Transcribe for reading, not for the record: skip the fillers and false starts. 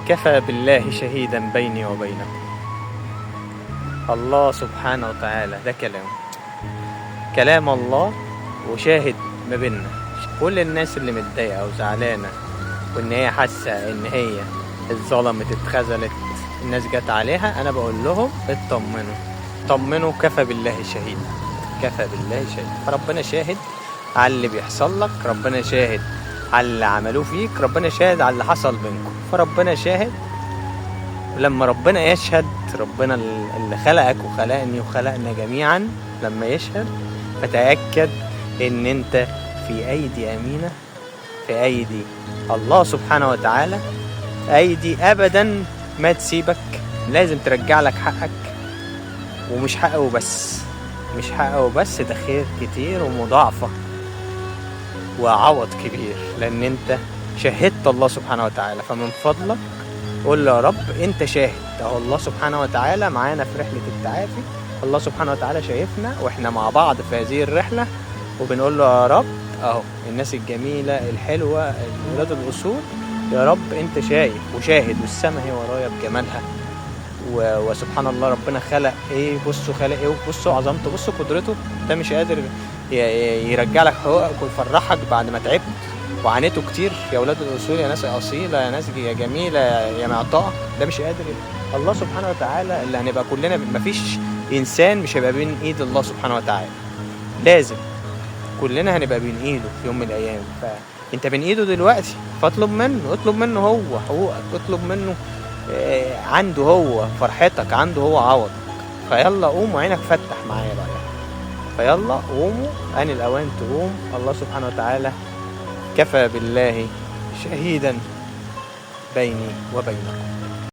كفى بالله شهيدا بيني وبينكم. الله سبحانه وتعالى ده كلامه، كلام الله، وشاهد ما بيننا. كل الناس اللي متضايقة وزعلانة وإن هي حاسة إن هي اتظلمت اتخذلت، الناس جت عليها، أنا بقول لهم اطمنوا اطمنوا، كفى بالله شهيد، كفى بالله شهيد. فربنا شاهد على اللي بيحصل لك، ربنا شاهد على اللي عملوه فيك، ربنا شاهد على اللي حصل بينكم، فربنا شاهد. ولما ربنا يشهد، ربنا اللي خلقك وخلقني وخلقنا جميعا، لما يشهد فتأكد ان انت في ايدي امينة، في ايدي الله سبحانه وتعالى، ايدي ابدا ما تسيبك، لازم ترجع لك حقك. ومش حقه وبس، مش حقه وبس، ده خير كتير ومضاعفة وعوض كبير، لان انت شهدت الله سبحانه وتعالى. فمن فضلك قول له يا رب انت شاهد، اهو الله سبحانه وتعالى معانا في رحلة التعافي، الله سبحانه وتعالى شايفنا واحنا مع بعض في هذه الرحلة، وبنقول له يا رب اهو الناس الجميلة الحلوة ولاد الأصول، يا رب انت شايف وشاهد، والسما هي ورايا بجمالها. وسبحان الله ربنا خلق ايه، بصوا خلق ايه، وبصوا عظمته، بصوا قدرته، ده مش قادر يرجع لك حقوقك ويفرحك بعد ما تعبت وعانيته كتير. يا ولاد الأصول، يا ناس أصيلة، يا ناس يا جميلة، يا معطاء، ده مش قادر. الله سبحانه وتعالى اللي هنبقى كلنا، مفيش إنسان مش هيبقى بين إيد الله سبحانه وتعالى، لازم كلنا هنبقى بين إيده في يوم من الأيام. فأنت بين إيده دلوقتي، فاطلب منه، اطلب منه هو حقوقك، اطلب منه عنده هو فرحتك، عنده هو عوضك. فيلا قوم وعينك فتح معايا بقى، فيلا قوموا، آن الأوان تقوم. الله سبحانه وتعالى كفى بالله شهيدا بيني وبينكم.